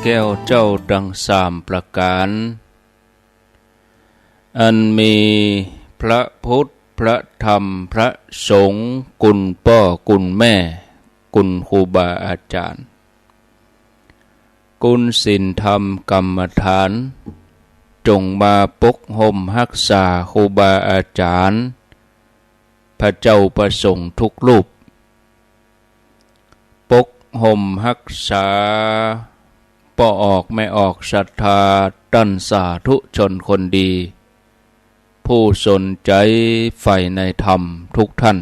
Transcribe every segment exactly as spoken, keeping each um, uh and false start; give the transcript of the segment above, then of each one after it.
แก้วเจ้าตังสามประก๋าน อันมีพระพุทธ พระธรรม พระสงฆ์ คุณป้อ คุณแม่ คุณครูบาอาจ๋ารย์ คุณศีลธรรมกรรมฐาน จ๋งมาปกฮ่มฮักษาครูบาอาจ๋ารย์ พระเจ้าพระสงฆ์ทุกรูป ปกฮ่มฮักษาป้อออกแม่ออกศรัทธาต้านสาธุชนคนดี ผู้สนใจ๋ใฝ่ในธรรมทุกท่าน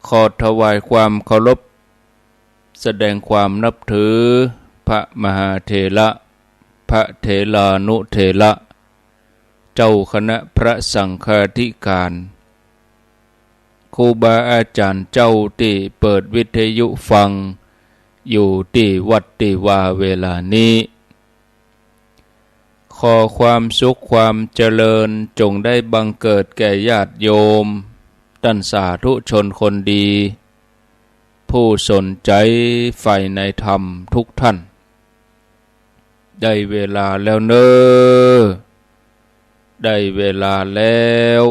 ขอถวายความเคารพ แสดงความนับถือพระมหาเถระ พระเถรานุเถระ เจ้าคณะพระสังฆาธิการ ครูบาอาจ๋ารย์เจ้าตี้เปิดวิทยุฟังอยู่ตี้วัดตี้วาเวลานี้ ขอความสุขความเจริญจ๋งได้บังเกิดแก่ญาติโยมต้านสาธุชนคนดี ผู้สนใจ๋ใฝ่ในธรรมทุกท่าน ได้เวลาแล้วเน่อ ได้เวลาแล้ว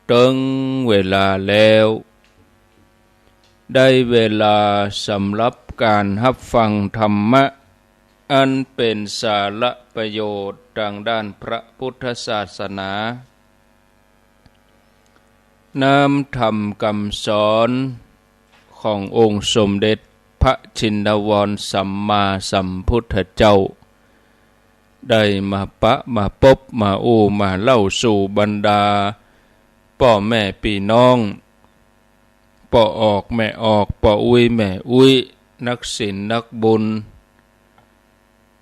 เถิงเวลาแล้ว ได้เวลาสำหรับก๋านฮับฟังธรรมะ อันเป๋นสาระประโยชน์ตางด้านพระพุทธศาสนา น้ำธรรมกำสอนขององค์สมเด็จพระชินวรสัมมาสัมพุทธเจ้า ได้มาปะมาปบมาอู้มาเล่าสู่บรรดาป้อแม่ปี้น้อง ป้อออกแม่ออก ป้ออุ๊ยแม่อุ๊ย นักศีลนักบุญ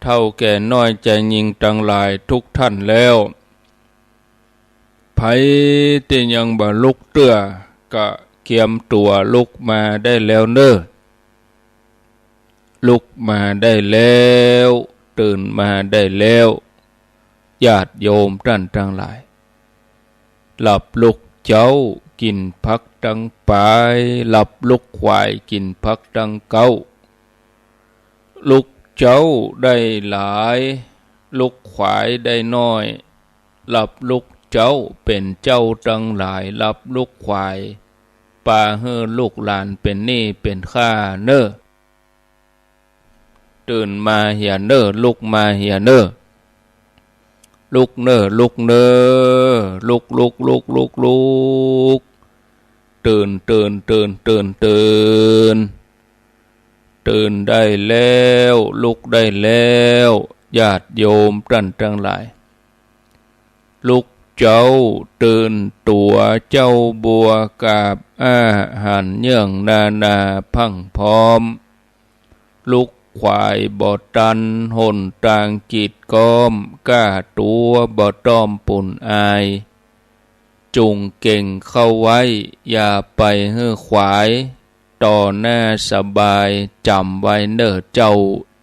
เฒ่าแก่น้อยใจ๋ยิ่งตังหลายทุกท่านแล้ว ใผตี้ยังบ่ลุกเตื้อ ก็เกียมตั๋วลุกมาได้แล้วเน่อ ลุกมาได้แล้ว ตื่นมาได้แล้ว ญาติโยมต้านตังหลาย หลับลุกเจ๊ากิ๋นผักตังป๋าย หลับลุกขวายกิ๋นผักตังเก๊า ลุกเจ๊าได้หลาย ลุกขวายได้น้อย หลับลุกเจ๊าเป๋นเจ้าตังหลาย หลับลุกขวายปาหื้อลูกหลานเป๋นหนี้เป๋นค่าเน่อ ตื่นมาเหียเน่อ ลุกมาเหียเน่อ ลุกเน่อ ลุกเน่อ ลุก ลุก ลุก ลุก ลุก ตื่น ตื่น ตื่น ตื่น ตื่น ตื่นได้แล้ว ลุกได้แล้ว ญาติโยมต้านตังหลาย ลุกเจ๊าตื่นตั๋ว เจ๊าบัวกาบอ้า หันเยื่องนานาพรั่งพร้อม ลุกขวายบ่ตัน หนตางกีดก๊อม ก้าตั๋วบ่ต้อมปูนอาย จุ่งเก่งเข้าไว้ อย่าไปหื้อขวาย ต่อหน้าสบาย จ๋ำไว้เน่อเจ้า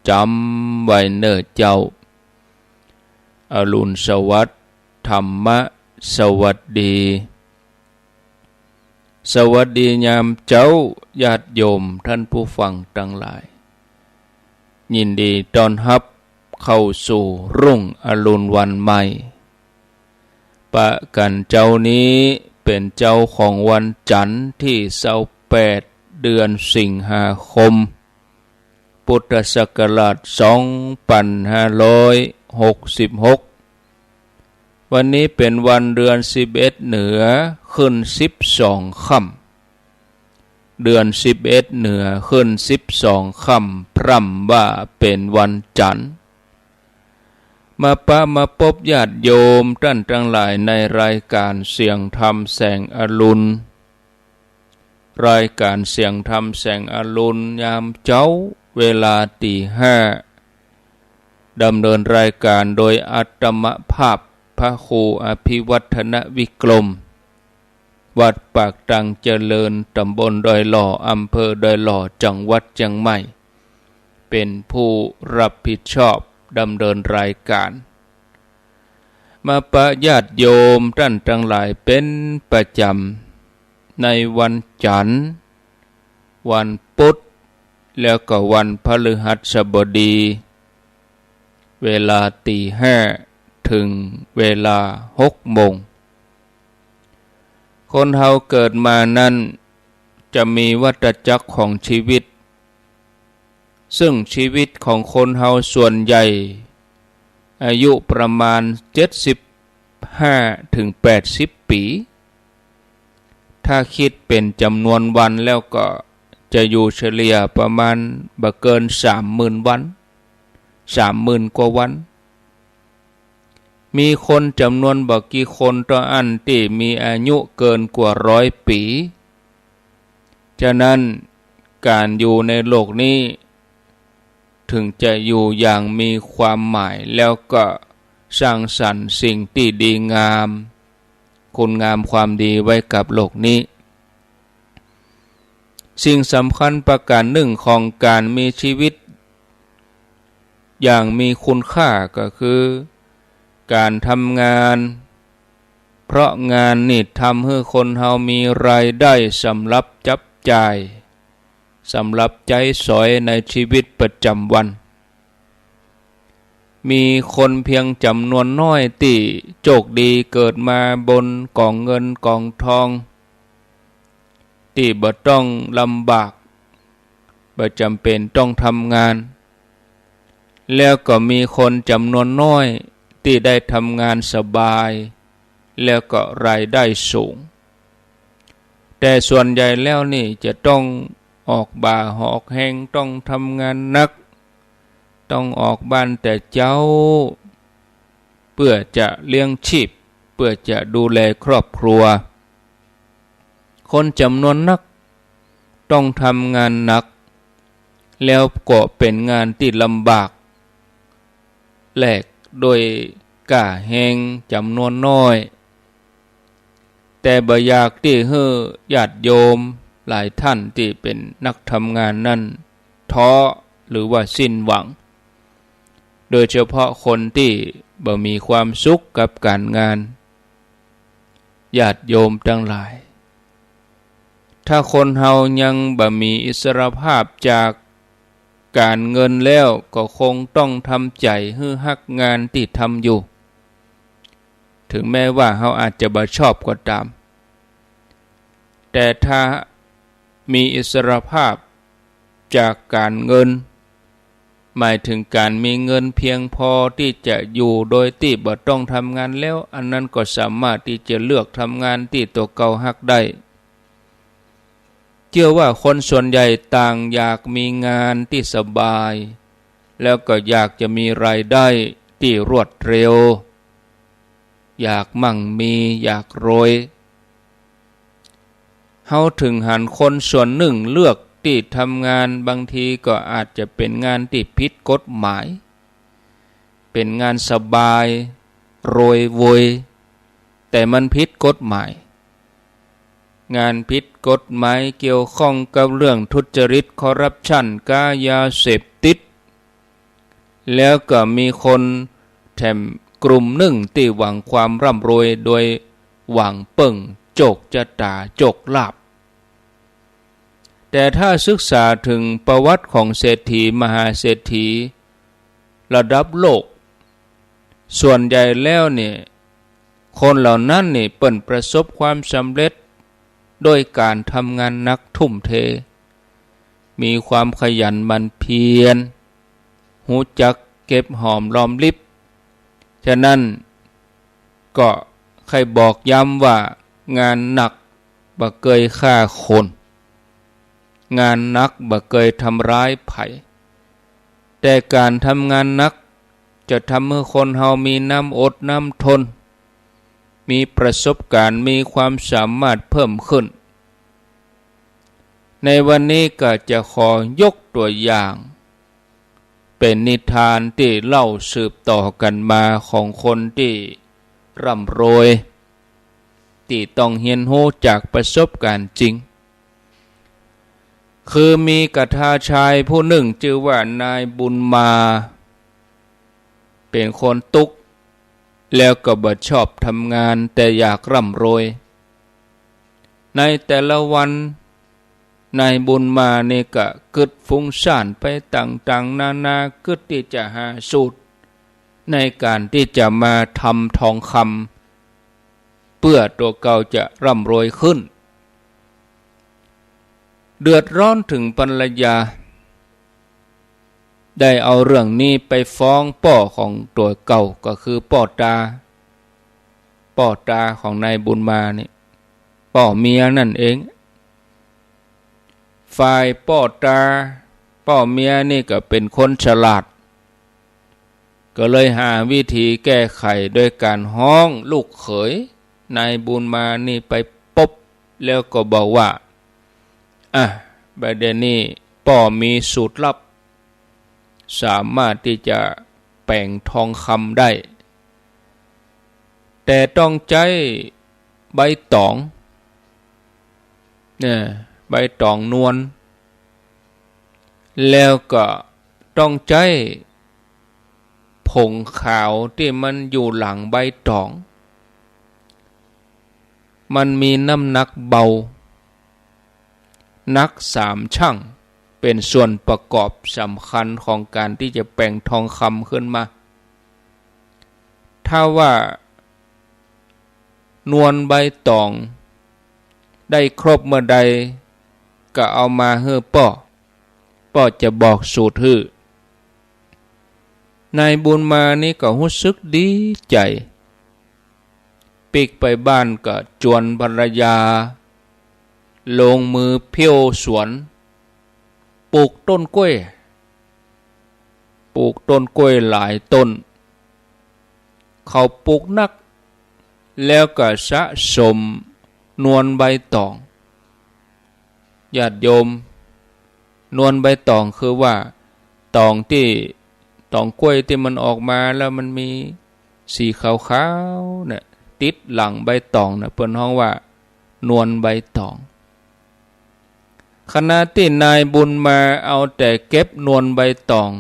จ๋ำไว้เน่อเจ้า อรุณสวัสดิ์ ธรรมะสวัสดี สวัสดียามเจ๊า ญาติโยมต้านผู้ฟังตังหลาย ยินดีต้อนฮับเข้าสู่รุ่งอรุณวันใหม่ ปะกั๋นเจ๊านี้เป๋นเจ๊าของวันจั๋นทร์ตี้ซาวแปด เดือนสิงหาคม พุทธศักราชสองปันห้าร้อยหกสิบหก วันนี้เป๋นวันเดือนสิบเอ็ดเหนือ ขึ้นสิบสองค่ำ เดือนสิบเอ็ดเหนือ ขึ้นสิบสองค่ำ พร่ำว่าเป๋นวันจั๋นทร์ มาปะมาปบญาติโยมต้านตังหลายในรายก๋านเสียงธรรมแสงอรุณ รายก๋านเสียงธรรมแสงอรุณยามเจ๊า เวลาตี๋ห้า ดำเนินรายก๋านโดยอาตมาภาพพระครูอภิวัฒนวิกรม วัดปากตังเจริญ ต๋ำบลดอยหล่อ อำเภอดอยหล่อ จังหวัดเจียงใหม่ เป๋นผู้ฮับผิดชอบดำเนินรายก๋าน มาปะญาติโยมต้านตังหลายเป๋นประจ๋ำ ในวันจั๋นทร์ วันปุ๊ด แล้วก็วันพฤหัสบดี เวลาตีห้าเถิงเวลาหกโมง คนเฮาเกิดมานั้นจะมีวัฏจักรของชีวิต ซึ่งชีวิตของคนเฮาส่วนใหญ่อายุประมาณเจ็ดสิบห้าเถิงแปดสิบปี๋ ถ้าคิดเป๋นจ๋ำนวนวันแล้วก็จะอยู่เฉลี่ยประมาณบ่เกินสามหมื่นวัน สามหมื่นกว่าวัน มีคนจ๋ำนวนบ่กี่คนเต้าอั้นตี้มีอายุเกินกว่าร้อยปี๋ ฉะนั้นก๋านอยู่ในโลกนี้ เถิงจะอยู่อย่างมีความหมาย แล้วก็สร้างสรรค์สิ่งตี้ดีงาม คุณงามความดีไว้กับโลกนี้ สิ่งสำคัญประก๋านหนึ่งของก๋านมีชีวิตอย่างมีคุณค่าก็คือก๋านทำงาน เพราะงานนี่ทำหื้อคนเฮามีรายได้สำหรับจับจ่าย สำหรับใจ๊สอยในชีวิตประจ๋ำวัน มีคนเพียงจ๋ำนวนน้อยตี้โจคดีเกิดมาบนก๋องเงินก๋องทอง ตี้บ่ต้องลำบาก บ่จ๋ำเป๋นต้องทำงาน แล้วก็มีคนจ๋ำนวนน้อยตี้ได้ทำงานสบาย แล้วก็รายได้สูง แต่ส่วนใหญ่แล้วนี่จะต้องออกบ่าออกแฮง ต้องทำงานหนัก ต้องออกบ้านแต่เจ๊า เปื้อจะเลี้ยงชีพ เปื้อจะดูแลครอบครัว คนจ๋ำนวนนักต้องทำงานหนัก แล้วก็เป๋นงานตี้ลำบาก แลกด้วยก้าแฮงจ๋ำนวนน้อย แต่บ่อยากตี้หื้อญาติโยมหลายท่านตี้เป๋นนักทำงานนั้นท้อหรือว่าสิ้นหวัง โดยเฉพาะคนตี้บ่มีความสุขกับก๋านงาน ญาติโยมตังหลาย ถ้าคนเฮายังบ่มีอิสรภาพจากก๋านเงินแล้ว ก็คงต้องทำใจ๋หื้อฮักงานตี้ทำอยู่ เถิงแม้ว่าเฮาอาจจะบ่ชอบก็ต๋าม แต่ถ้ามีอิสรภาพจากก๋านเงิน หมายเถิงก๋านมีเงินเพียงพอตี้จะอยู่โดยตี้บ่ต้องทำงานแล้ว อันนั้นก็สามารถตี้จะเลือกทำงานตี้ตั๋วเก่าฮักได้ เจื้อว่าคนส่วนใหญ่ต่างอยากมีงานตี้สบาย แล้วก็อยากจะมีรายได้ตี้รวดเร็ว อยากมั่งมี อยากรวย เฮาเถิงหันคนส่วนนึ่งเลือกตี้ทำงาน บางทีก็อาจจะเป๋นงานตี้ผิดกฎหมาย เป๋นงานสบาย รวยโวย แต่มันผิดกฎหมาย งานผิดกฎหมายเกี่ยวข้องกับเรื่องทุจริต คอร์รัปชัน ก๊ายาเสพติด แล้วก็มีคนแถมกลุ่มนึ่งตี้หวังความร่ำรวยโดยหวังเปิ้งโจกจะต๋า โจกลาภ แต่ถ้าศึกษาเถิงประวัติของเศรษฐีมหาเศรษฐีระดับโลก ส่วนใหญ่แล้วเนี่ย คนเหล่านั้นนี่เปิ้นประสบความสำเร็จโดยก๋านทำงานหนักทุ่มเท มีความขยันหมั่นเพียร ฮู้จักเก็บหอมรอมริบ ฉะนั้นก็ใค่บอกย้ำว่า งานหนักบ่เกยฆ่าคน งานหนักบ่เกยทำร้ายใผ แต่ก๋านทำงานหนักจะทำหื้อคนเฮามีน้ำอดน้ำทน มีประสบก๋ารณ์ มีความสามารถเพิ่มขึ้น ในวันนี้ก็จะขอยกตั๋วอย่าง เป๋นนิทานตี้เล่าสืบต่อกั๋นมาของคนตี้ร่ำรวย ตี้ต้องเฮียนฮู้จากประสบก๋ารณ์จริง คือมีกระทาชายผู้นึ่งจื้อว่านายบุญมา เป๋นคนตุ๊กข์ แล้วก็บ่ชอบทำงาน แต่อยากร่ำรวย ในแต่ละวัน นายบุญมานี่ก็กึ๊ดฟุ้งซ่านไปต่างๆ นานา กึ๊ดตี้จะหาสูตรในก๋านตี้จะมาทำทองคำ เปื้อตั๋วเก่าจะร่ำรวยขึ้น เดือดร้อนเถิงภรรยา ได้เอาเรื่องนี้ไปฟ้องป้อของตั๋วเก่า ก็คือป้อต๋า ป้อต๋าของนายบุญมานี่ ป้อเมียนั่นเอง ฝ่ายป้อต๋า ป้อเมียนี่ก็เป๋นคนฉลาด ก็เลยหาวิธีแก้ไขโดยก๋านฮ้องลูกเขยนายบุญมานี่ไปปบ แล้วก็บอกว่า อ่ะ บ่าเดี่ยวนี้ป้อมีสูตรลับ สามารถตี้จะแป๋งทองคำได้ แต่ต้องใจ๊ใบต๋อง เนี่ย ใบต๋องนวล แล้วก็ต้องใจ๊ผงขาวตี้มันอยู่หลังใบต๋อง มันมีน้ำหนักเบา หนักสามชั่ง เป๋นส่วนประกอบสำคัญของก๋านตี้จะแป๋งทองคำขึ้นมา ถ้าว่านวลใบต๋องได้ครบเมื่อใด ก็เอามาหื้อป้อ ป้อจะบอกสูตรหื้อ นายบุญมานี่ก็ฮู้สึกดีใจ๋ ปิ๊กไปบ้านก็จวนภรรยา ลงมือเผี้ยวสวน ปลูกต้นกล้วย ปลูกต้นกล้วยหลายต้น เขาปลูกนัก แล้วก็สะสมนวลใบต๋อง ญาติโยม นวลใบต๋องคือว่า ต๋องตี้ ต๋องกล้วยตี้มันออกมาแล้วมันมีสีขาวๆ เนี่ย ติดหลังใบต๋องน่ะ เปิ้นฮ้องว่านวลใบต๋อง ขณะตี้นายบุญมาเอาแต่เก็บนวลใบต๋อง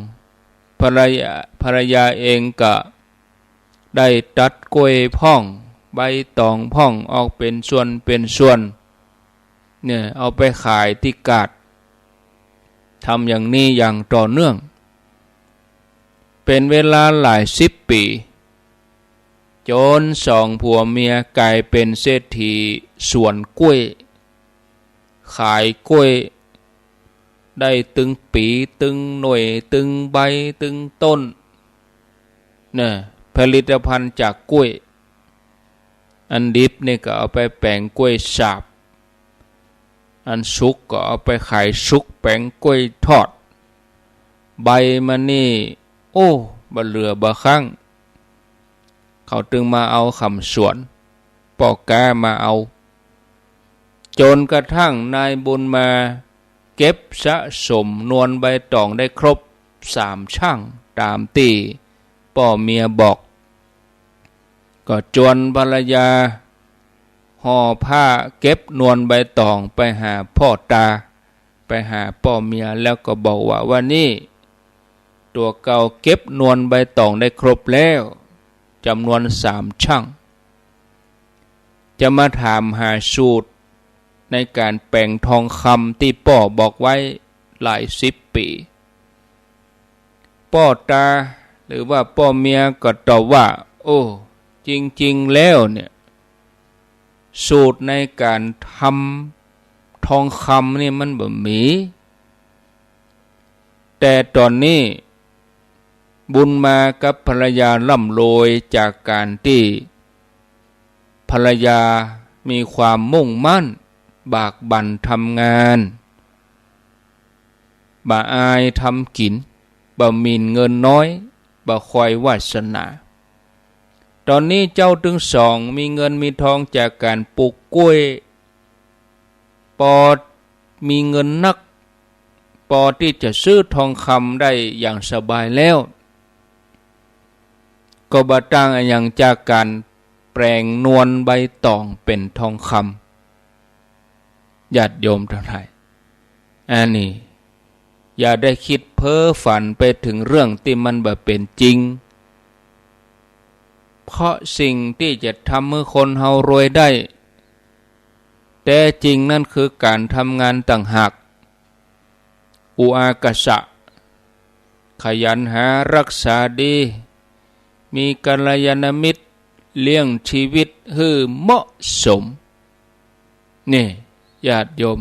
ภรรยา ภรรยาเองก็ได้ตัดกล้วยพ่อง ใบต๋องพ่อง ออกเป๋นส่วนเป๋นส่วน เนี่ย เอาไปขายตี้กาด ทำอย่างนี้อย่างต่อเนื่อง เป๋นเวลาหลายสิบปี๋ จ๋นสองผัวเมียก๋ายเป๋นเศรษฐีสวนกล้วย ขายกล้วยได้ตึงปี๋ ตึงหน่วย ตึงใบ ตึงต้น เนี่ย ผลิตภัณฑ์จากกล้วย อันดิบนี่ก็เอาไปแป๋งกล้วยฉาบ อันสุกก็เอาไปขายสุก แป๋งกล้วยทอด ใบมันนี่ โอ้ บ่เหลือบ่คั่ง เขาตึงมาเอา คำสวน ป้อก๊ามาเอา จ๋นกระทั่งนายบุญมาเก็บสะสมนวลใบต๋องได้ครบสามชั่ง ต๋ามตี้ป้อเมียบอก ก็จวนภรรยาห่อผ้าเก็บนวลใบต๋องไปหาป้อต๋า ไปหาป้อเมีย แล้วก็บอกว่า วันนี้ตั๋วเก่าเก็บนวลใบต๋องได้ครบแล้ว จ๋ำนวนสามชั่ง จะมาถามหาสูตรในก๋านแป๋งทองคำตี้ป้อบอกไว้หลายสิบปี๋ ป้อต๋า หรือว่าป้อเมียก็ตอบว่า โอ้ จริงๆ แล้วเนี่ย สูตรในก๋านทำทองคำนี่มันบ่มี แต่ต๋อนนี้บุญมากับภรรยาร่ำรวยจากก๋านตี้ภรรยามีความมุ่งมั่น บากบั่นทำงาน บ่อายทำกิ๋น บ่หมิ่นเงินน้อย บ่คอยวาสนา ต๋อนนี้เจ้าตึงสองมีเงินมีทองจากก๋านปลูกกล้วย ปอมีเงินนัก ปอตี้จะซื้อทองคำได้อย่างสบายแล้ว ก็บ่ต่างอะหยังจากก๋านแป๋งนวลใบต๋องเป๋นทองคำ ญาติโยมตังหลาย อันนี้ อย่าได้กึ๊ดเพ้อฝันไปเถิงเรื่องตี้มันบ่เป๋นจริง เพราะสิ่งตี้จะทำหื้อคนเฮารวยได้ แต๊จริงนั้นคือก๋านทำงานต่างหาก อุอากาสะ ขยันหารักษาดี มีกัลยาณมิตร เลี้ยงชีวิตหื้อเหมาะสม นี่ ญาติโยม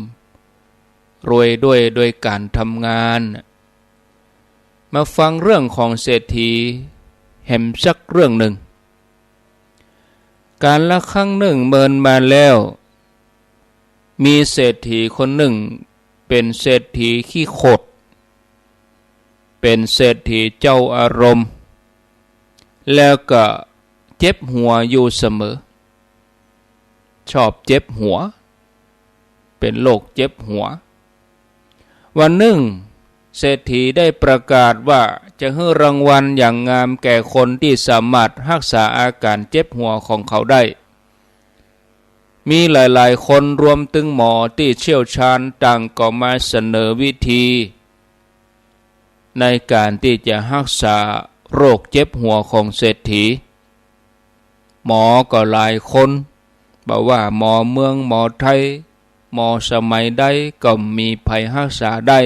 รวยด้วย ด้วยการทำงาน มาฟังเรื่องของเศรษฐีแหมสักเรื่องหนึ่ง กาลครั้งหนึ่งเมินมาแล้ว มีเศรษฐีคนหนึ่ง เป๋นเศรษฐีขี้ขด เป๋นเศรษฐีเจ้าอารมณ์ แล้วก็เจ็บหัวอยู่เสมอ ชอบเจ็บหัว เป๋นโรคเจ็บหัว วันหนึ่ง เศรษฐีได้ประกาศว่าจะหื้อรางวัลอย่างงามแก่คนตี้สามารถฮักษาอาการเจ็บหัวของเขาได้ มีหลายๆ คนรวมตึงหมอตี้เชี่ยวชาญต่างก็มาเสนอวิธี ในการตี้จะฮักษาโรคเจ็บหัวของเศรษฐี หมอก็หลายคน บ่ว่าหมอเมืองหมอไทย หมอสมัยใดก็มีใผฮักษาได้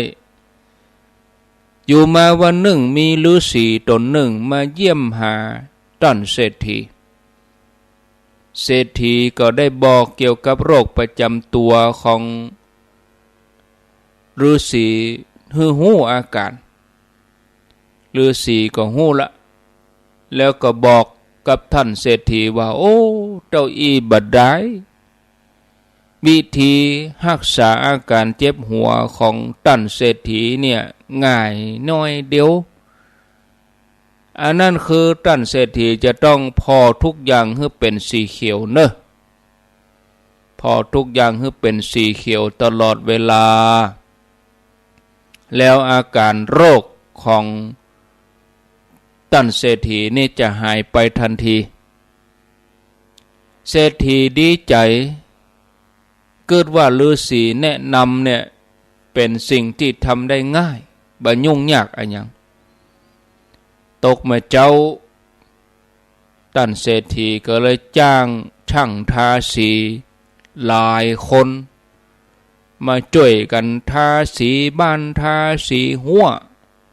อยู่มาวันหนึ่งมีฤๅษีต๋นหนึ่งมาเยี่ยมหาต้านเศรษฐี เศรษฐีก็ได้บอกเกี่ยวกับโรคประจำตั๋วของฤๅษีหื้อฮู้อาการ ฤๅษีก็ฮู้ละ แล้วก็บอกกับต้านเศรษฐีว่า โอ้ เต้าอี้บ่ดาย วิธีฮักษาอาการเจ็บหัวของต้านเศรษฐีเนี่ยง่ายน้อยเดียว อันนั้นคือต้านเศรษฐีจะต้องผ่อทุกอย่างหื้อเป๋นสีเขียวเน่อ ผ่อทุกอย่างหื้อเป๋นสีเขียวตลอดเวลา แล้วอาการโรคของต้านเศรษฐีนี่จะหายไปทันที เศรษฐีดีใจ๋ กึ๊ดว่าฤๅษีแนะนำเนี่ยเป๋นสิ่งตี้ทำได้ง่าย บ่ยุ่งยากอะหยัง ตกเมื่อเจ๊า ต้านเศรษฐีก็เลยจ้างช่างทาสีหลายคน มาจ้วยกั๋นทาสีบ้าน ทาสีฮั้ว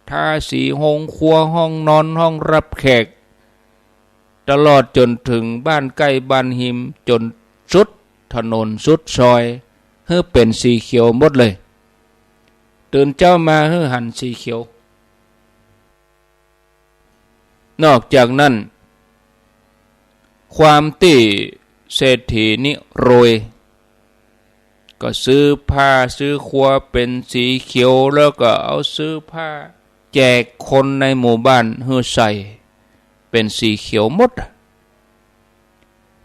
ทาสีโฮงครัว ห้องนอน ห้องฮับแขก ตลอดจ๋นเถิงบ้านใก้บ้านฮิม จ๋นสุดถนนสุดซอย หื้อเป๋นสีเขียวหมดเลย ตื่นเจ๊ามาหื้อหันสีเขียว นอกจากนั้น ความตี้เศรษฐีนี่รวย ก็ซื้อผ้าซื้อครัวเป๋นสีเขียว แล้วก็เอาซื้อผ้าแจกคนในหมู่บ้านหื้อใส่เป๋นสีเขียวหมด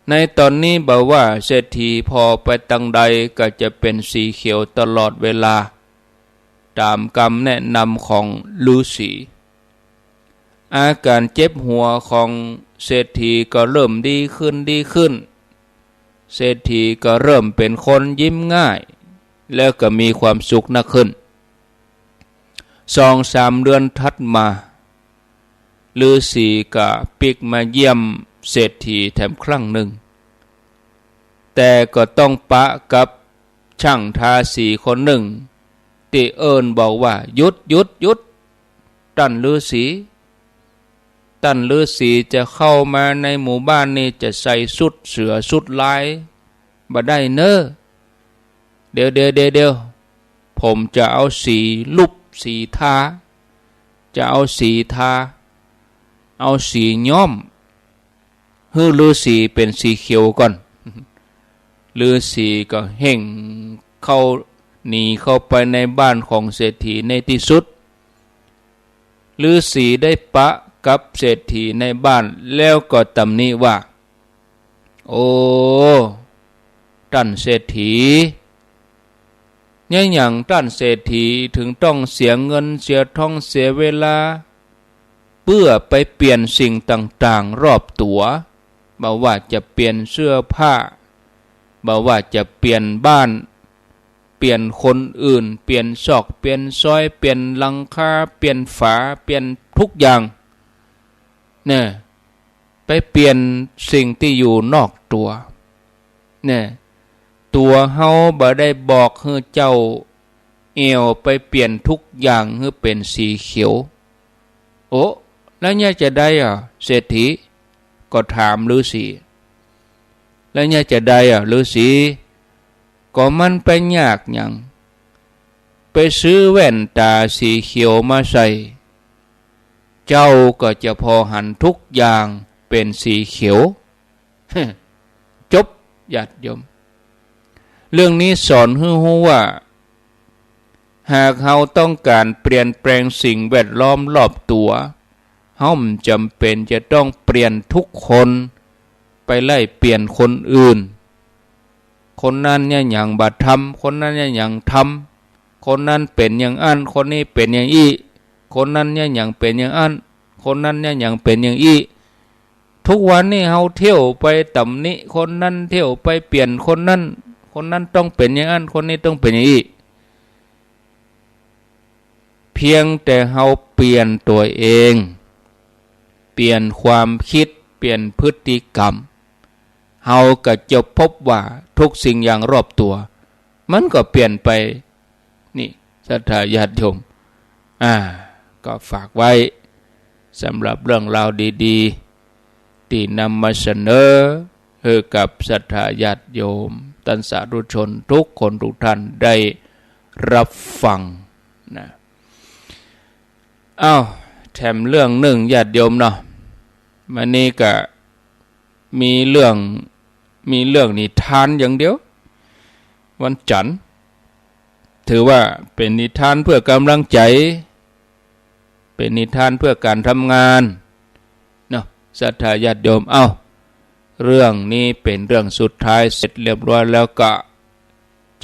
ในต๋อนนี้บ่ว่าเศรษฐีผ่อไปตางใดก็จะเป๋นสีเขียวตลอดเวลา ต๋ามกำแนะนำของฤๅษี อาการเจ็บหัวของเศรษฐีก็เริ่มดีขึ้น ดีขึ้น เศรษฐีก็เริ่มเป๋นคนยิ้มง่าย แล้วก็มีความสุขนักขึ้น สองสามเดือนถัดมา ฤๅษีก็ปิ๊กมาเยี่ยมเศรษฐีแถมครั้งหนึ่ง แต่ก็ต้องปะกับช่างทาสีคนหนึ่ง ตี้เอิ้นบอกว่า หยุด หยุด หยุด ต้านฤๅษี ต้านฤๅษีจะเข้ามาในหมู่บ้านนี่จะใส่ชุดเสือชุดลายบ่ได้เน่อ เดี๋ยว เดี๋ยว เดี๋ยว เดี๋ยว ผมจะเอาสีลูบสีทา จะเอาสีทา เอาสีย้อม หื้อฤๅษีเป๋นสีเขียวก่อน ฤๅษีก็เฮ่งเข้า หนีเข้าไปในบ้านของเศรษฐีในตี้สุด ฤๅษีได้ปะกับเศรษฐีในบ้าน แล้วก็ตำหนิว่า โอ้ ต้านเศรษฐี เยียะหยังต้านเศรษฐีเถิงต้องเสียเงินเสียทองเสียเวลา เปื้อไปเปลี่ยนสิ่งต่างๆ รอบตั๋ว บ่ว่าจะเปลี่ยนเสื้อผ้า บ่ว่าจะเปลี่ยนบ้าน เปลี่ยนคนอื่น เปลี่ยนซอก เปลี่ยนซอย เปลี่ยนหลังคา เปลี่ยนฝา เปลี่ยนทุกอย่าง เนี่ย ไปเปลี่ยนสิ่งตี้อยู่นอกตั๋ว เนี่ย ตั๋วเฮาบ่ได้บอกหื้อเจ้า แอ่วไปเปลี่ยนทุกอย่างหื้อเป๋นสีเขียว โอ้ แล้วเยียะจาใดอ่ะ เศรษฐี ก็ถามฤๅษี แล้วเยียะจาใดอ่ะ ฤๅษี ก็มันไปยากหยัง ไปซื้อแว่นต๋าสีเขียวมาใส่ เจ้าก็จะผ่อหันทุกอย่างเป๋นสีเขียว จบ ญาติโยม เรื่องนี้สอนหื้อฮู้ว่า หากเฮาต้องก๋านเปลี่ยนแปลงสิ่งแวดล้อมรอบตั๋ว เฮาบ่จ๋ำเป๋นจะต้องเปลี่ยนทุกคน ไปไล่เปลี่ยนคนอื่น คนนั้นเยียะหยังบ่ทำ คนนั้นเยียะหยังทำ คนนั้นเป๋นอย่างอั้น คนนี้เป๋นอย่างอี้ คนนั้นเยียะหยังเป๋นอย่างอั้น คนนั้นเยียะหยังเป๋นอย่างอี้ ทุกวันนี้เฮาเที่ยวไปต๋ำหนิคนนั้น เที่ยวไปเปลี่ยนคนนั้น คนนั้นต้องเป๋นอย่างอั้น คนนี้ต้องเป๋นอย่างอี้ เพียงแต่เฮาเปลี่ยนตั๋วเอง เปลี่ยนความคิด เปลี่ยนพฤติกรรม เฮาก็จะพบว่าทุกสิ่งอย่างรอบตั๋ว มันก็เปลี่ยนไป นี่ ศรัทธาญาติโยม อ่า ก็ฝากไว้ สำหรับเรื่องราวดีๆ ตี้นำมาเสนอหื้อกับศรัทธาญาติโยม ต้านสาธุชนทุกคนทุกท่านได้รับฟังนะ อ้าว แถมเรื่องนึ่งญาติโยมเนาะ มื้อนี้ก็มีเรื่อง มีเรื่องนิทานอย่างเดียว วันจันทร์ ถือว่าเป๋นนิทานเพื่อก๋ำลังใจ๋ เป๋นนิทานเพื่อก๋านทำงานเนาะ ศรัทธาญาติโยม เอ้า เรื่องนี้เป๋นเรื่องสุดท้าย เสร็จเรียบร้อยแล้วก็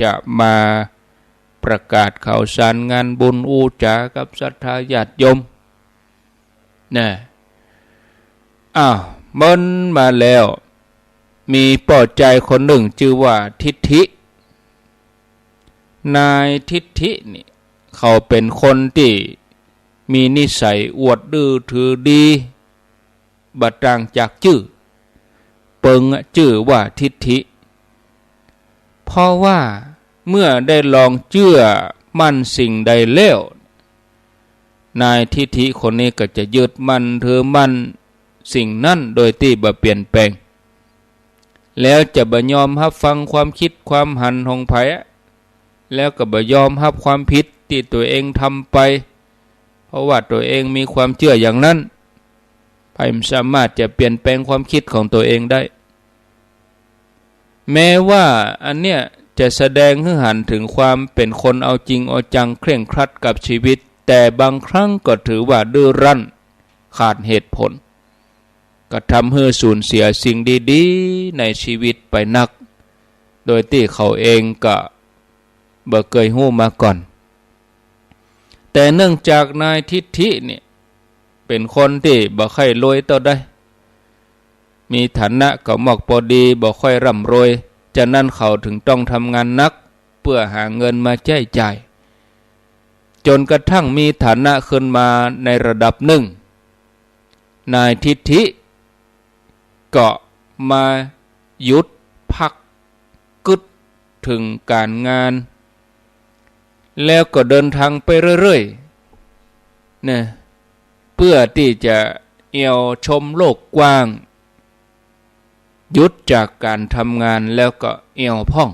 จะมาประกาศข่าวสารงานบุญอู้จ๋ากับศรัทธาญาติโยม นะ อ้าว เมินมาแล้ว มีป้อจายคนนึ่งจื้อว่าทิฐิ นายทิฐินี่ เขาเป๋นคนตี้มีนิสัยอวดดื้อถือดี บ่ต่างจากจื้อ เปิงอะจื้อว่าทิฐิ เพราะว่าเมื่อได้ลองเจื้อมั่นสิ่งใดแล้ว นายทิฐิคนนี้ก็จะยึดมั่นถือมั่นสิ่งนั้นโดยตี้บ่เปลี่ยนแปลง แล้วจะบ่ยอมฮับฟังความคิดความหันของใผอะ แล้วก็บ่ยอมฮับความผิดตี้ตั๋วเองทำไป เพราะว่าตั๋วเองมีความเจื้ออย่างนั้น ใผบ่สามารถจะเปลี่ยนแปลงความคิดของตั๋วเองได้ แม้ว่าอันเนี้ยจะแสดงหื้อหันถึงความเป๋นคนเอาจริงเอาจังเคร่งครัดกับชีวิต แต่บางครั้งก็ถือว่าดื้อรั้นขาดเหตุผล ก็ทำหื้อสูญเสียสิ่งดีๆ ในชีวิตไปนัก โดยตี้เขาเองก็บ่เกยฮู้มาก่อน แต่เนื่องจากนายทิฐิเนี่ย เป๋นคนตี้บ่ใค่รวยเต้าใด มีฐานะก็มอกปอดี บ่ค่อยร่ำรวย จานั้นเขาถึงต้องทำงานหนัก เปื้อหาเงินมาใจ๊จ่าย จ๋นกระทั่งมีฐานะขึ้นมาในระดับนึ่ง นายทิฐิก็มาหยุดพักกึ๊ดเถิงก๋านงาน แล้วก็เดินทางไปเรื่อยๆ นะ เปื้อตี้จะแอ่วชมโลกกว้าง หยุดจากก๋านทำงานแล้วก็แอ่วพ่อง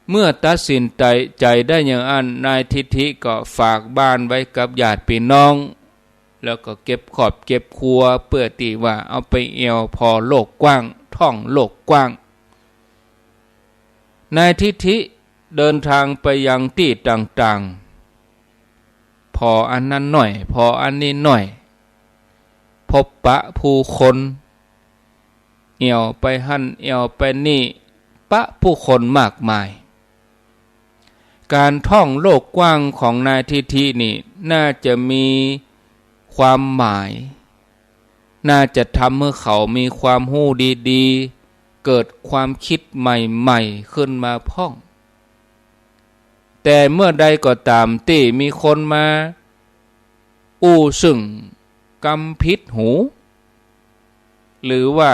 เมื่อตัดสินใจ๋ได้อย่างอั้น นายทิฐิก็ฝากบ้านไว้กับญาติปี้น้อง แล้วก็เก็บครอบเก็บครัว เปื้อตี้ว่าเอาไปแอ่วผ่อโลกกว้าง ท่องโลกกว้าง นายทิฐิเดินทางไปยังตี้ต่างๆ ผ่ออันนั้นหน้อย ผ่ออันนี้หน้อย พบปะผู้คน แอ่วไปหั้นแอ่วไปนี่ ปะผู้คนมากมาย ก๋านท่องโลกกว้างของนายทิฐินี่ น่าจะมีความหมาย น่าจะทำหื้อเขามีความฮู้ดีๆ เกิดความคิดใหม่ๆ ขึ้นมาพ่อง แต่เมื่อใดก็ต๋ามตี้มีคนมาอู้ซึ่งกำผิดหู หรือว่า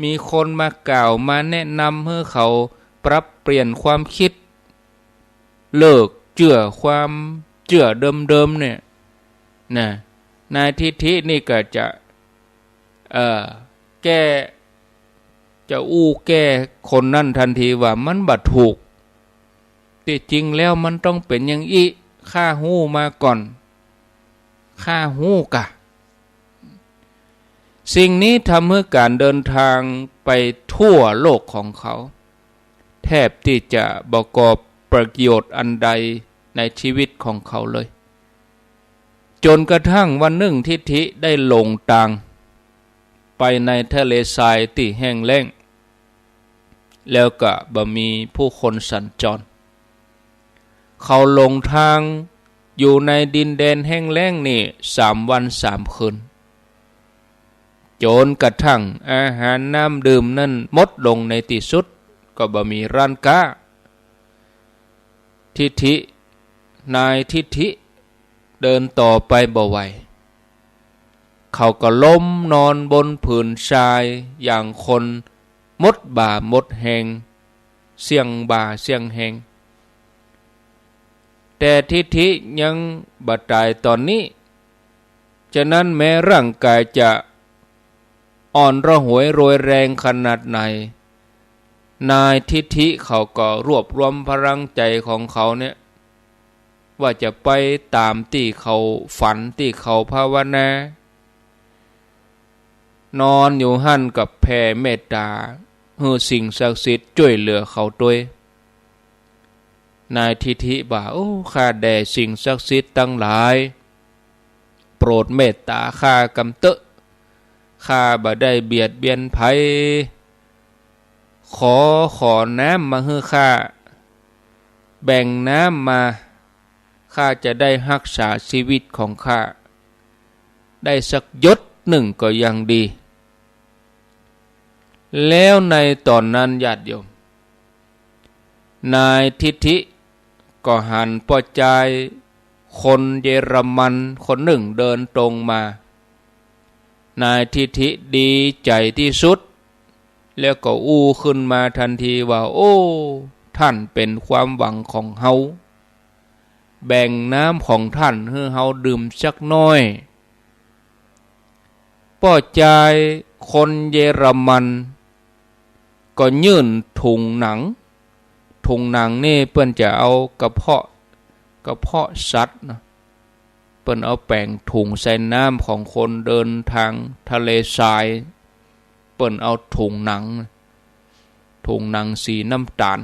มีคนมากล่าวมาแนะนำหื้อเขาปรับเปลี่ยนความคิด เลิก เจื้อความเจื้อเดิมๆ เนี่ย นะ นายทิฏฐินี่ก็จะ เอ่อ แก้ จะอู้แก้คนนั้นทันทีว่ามันบ่ถูก ตี้จริงแล้วมันต้องเป๋นอย่างอี้ ข้าฮู้มาก่อน ข้าฮู้กะ สิ่งนี้ทำหื้อก๋านเดินทางไปทั่วโลกของเขา แทบตี้จะบ่ก่อประโยชน์อันใดในชีวิตของเขาเลย จ๋นกระทั่งวันนึ่งทิฏฐิได้หลงตางไปในทะเลทรายตี้แห้งแล้ง แล้วก็บ่มีผู้คนสัญจร เขาหลงตางอยู่ในดินแดนแห้งแล้งนี่สามวันสามคืน จ๋นกระทั่งอาหารน้ำดื่มนั้นหมดลงในตี้สุด ก็บ่มีร้านก๊า ทิฏฐิ นายทิฏฐิ เดินต่อไปบ่ไหว เขาก็ล้มนอนบนผืนทรายอย่างคนหมดบ่าหมดแฮง เสี้ยงบ่าเสี้ยงแฮง แต่ทิฏฐิยังบ่ต๋ายต๋อนนี้ ฉะนั้นแม้ร่างก๋ายจะอ่อนระหวยโรยแรงขนาดไหน นายทิฏฐิเขาก็รวบรวมพลังใจ๋ของเขาเนี่ย ว่าจะไปต๋ามตี้เขาฝันตี้เขาภาวนา นอนอยู่หั้นก็แผ่เมตต๋าหื้อสิ่งศักดิ์สิทธิ์จ้วยเหลือเขาตวย นายทิฏฐิว่า โอ้ ข้าแด่สิ่งศักดิ์สิทธิ์ตังหลาย โปรดเมตต๋าข้ากำเต๊อะ ข้าบ่ได้เบียดเบียนใผ ขอ ขอน้ำมาหื้อข้า แบ่งน้ำมา ข้าจะได้ฮักษาชีวิตของข้าได้สักหยดนึ่งก็ยังดี แล้วในต๋อนนั้นญาติโยม นายทิฏฐิก็หันป้อจายคนเยอรมันคนนึ่งเดินตรงมา นายทิฏฐิดีใจ๋ตี้สุด แล้วก็อู้ขึ้นมาทันทีว่า โอ้ ท่านเป๋นความหวังของเฮา แบ่งน้ำของท่านหื้อเฮาดื่มสักหน้อย ป้อจายคนเยอรมันก็ยื่นถุงหนัง ถุงหนังนี่เปิ้นจะเอากระเพาะ กระเพาะสัตว์นะ เปิ้นเอาแป๋งถุงใส่น้ำของคนเดินตางทะเลทราย เปิ้นเอาถุงหนัง ถุงหนังสีน้ำต๋าล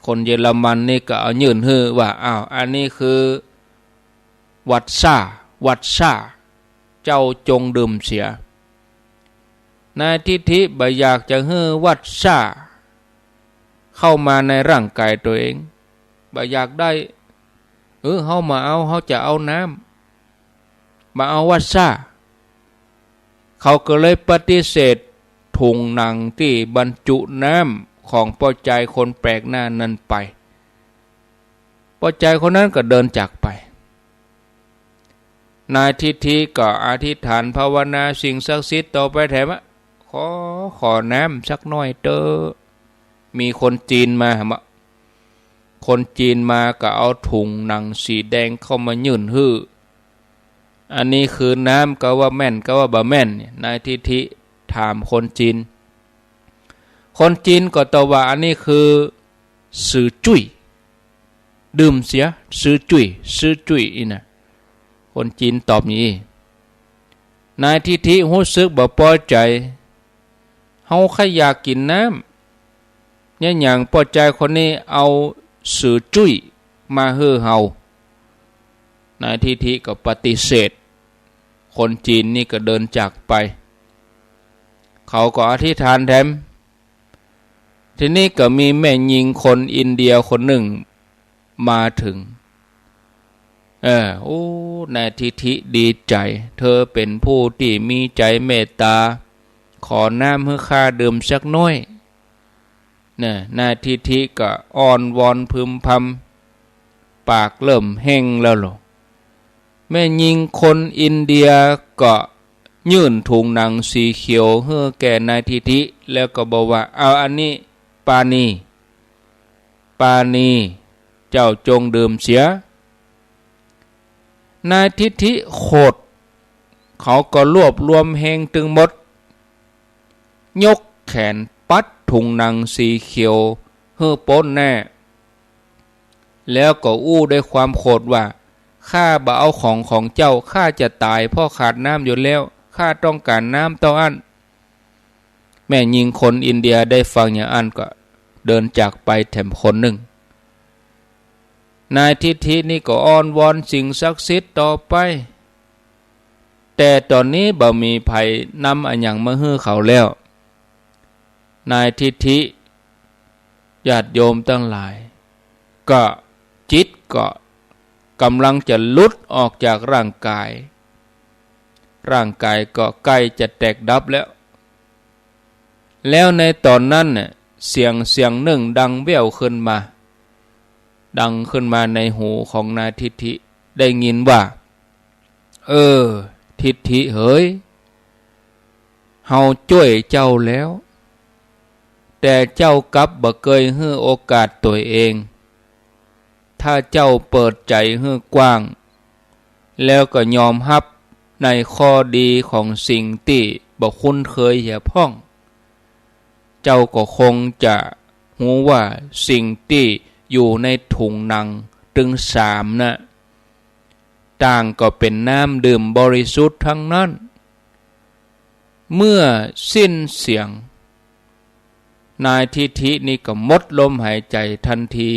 คนเยอรมันนี่ก็เอายื่นหื้อว่า อ้าว อันนี้คือ วัสสา วัสสา เจ้าจงดื่มเสีย นายทิฏฐิบ่อยากจะหื้อวัสสาเข้ามาในร่างก๋ายตั๋วเอง บ่อยากได้ เออ เฮาบ่เอา เฮาจะเอาน้ำ บ่เอาวัสสา เขาก็เลยปฏิเสธถุงหนังตี้บรรจุน้ำของป้อจายคนแปลกหน้านั้นไป ป้อจายคนนั้นก็เดินจากไป นายทิฏฐิก็อธิษฐานภาวนาสิ่งศักดิ์สิทธิ์ต่อไปแถมอะ ขอ ขอน้ำสักหน้อยเต๊อะ มีคนจีนมาหะมะ คนจีนมาก็เอาถุงหนังสีแดงเข้ามายื่นหื้อ อันนี้คือน้ำ กาว่าแม่น กาว่าบ่แม่นเนี่ย นายทิฏฐิถามคนจีน คนจีนก็ตอบว่า อันนี้คือ ซืจุ้ย ดื่มเสีย ซืจุ้ย ซืจุ้ย อี้นะ คนจีนตอบอย่างอี้ นายทิฏฐิฮู้สึกบ่ปอใจ๋ เฮาใค่อยากกิ๋นน้ำ เยียะหยังป้อจายคนนี้เอาซืจุ้ยมาหื้อเฮา นายทิฏฐิก็ปฏิเสธ คนจีนนี่ก็เดินจากไป เขาก็อธิษฐานแถม ทีนี้ก็มีแม่ญิงคนอินเดียคนนึ่งมาเถิง เออ โอ้ นายทิฏฐิดีใจ๋ เธอเป๋นผู้ตี้มีใจ๋เมตต๋า ขอน้ำหื้อข้าดื่มสักหน้อย เนี่ย นายทิฏฐิก็อ้อนวอนพึมพำ ปากเริ่มแห้งแล้วหละ แม่ญิงคนอินเดียก็ยื่นถุงหนังสีเขียวหื้อแก่นายทิฏฐิ แล้วก็บอกว่า เอาอันนี้ ปานี ปานี เจ้าจงดื่มเสีย นายทิฏฐิโขด เขาก็รวบรวมเฮงตึงหมด ยกแขนปัดถุงหนังสีเขียวหื้อป๊นแน่ แล้วก็อู้ด้วยความโขดว่า "ข้าบ่เอาของของเจ้า ข้าจะต๋ายเพราะขาดน้ำอยู่แล้ว ข้าต้องก๋านน้ำเต้าอั้น" แม่ญิงคนอินเดียได้ฟังอย่างอั้นก็เดินจากไปแถมคนนึ่ง นายทิฏฐินี่ก็อ้อนวอนสิ่งศักดิ์สิทธิ์ต่อไป แต่ต๋อนนี้บ่มีใผนำอะหยังมาหื้อเขาแล้ว นายทิฏฐิ ญาติโยมตังหลาย ก็จิตก็ก่ำลังจะหลุดออกจากร่างก๋าย ร่างก๋ายก็ใก้จะแตกดับแล้ว แล้วในต๋อนนั้นเนี่ย เสียงเสียงนึ่งดังแว่วขึ้นมา ดังขึ้นมาในหูของนายทิฏฐิ ได้ยินว่า "เออ ทิฏฐิเหย เฮาจ้วยเจ้าแล้ว แต่เจ้ากลับบ่เกยหื้อโอกาสตั๋วเอง ถ้าเจ้าเปิดใจ๋หื้อกว้าง แล้วก็ยอมฮับในข้อดีของสิ่งตี้บ่คุ้นเคยเหียพ่อง เจ้าก็คงจะฮู้ว่าสิ่งตี้อยู่ในถุงหนังตึงสามน่ะ ต่างก็เป๋นน้ำดื่มบริสุทธิ์ทั้งนั้น" เมื่อสิ้นเสียง นายทิฏฐินี่ก็หมดลมหายใจ๋ตันที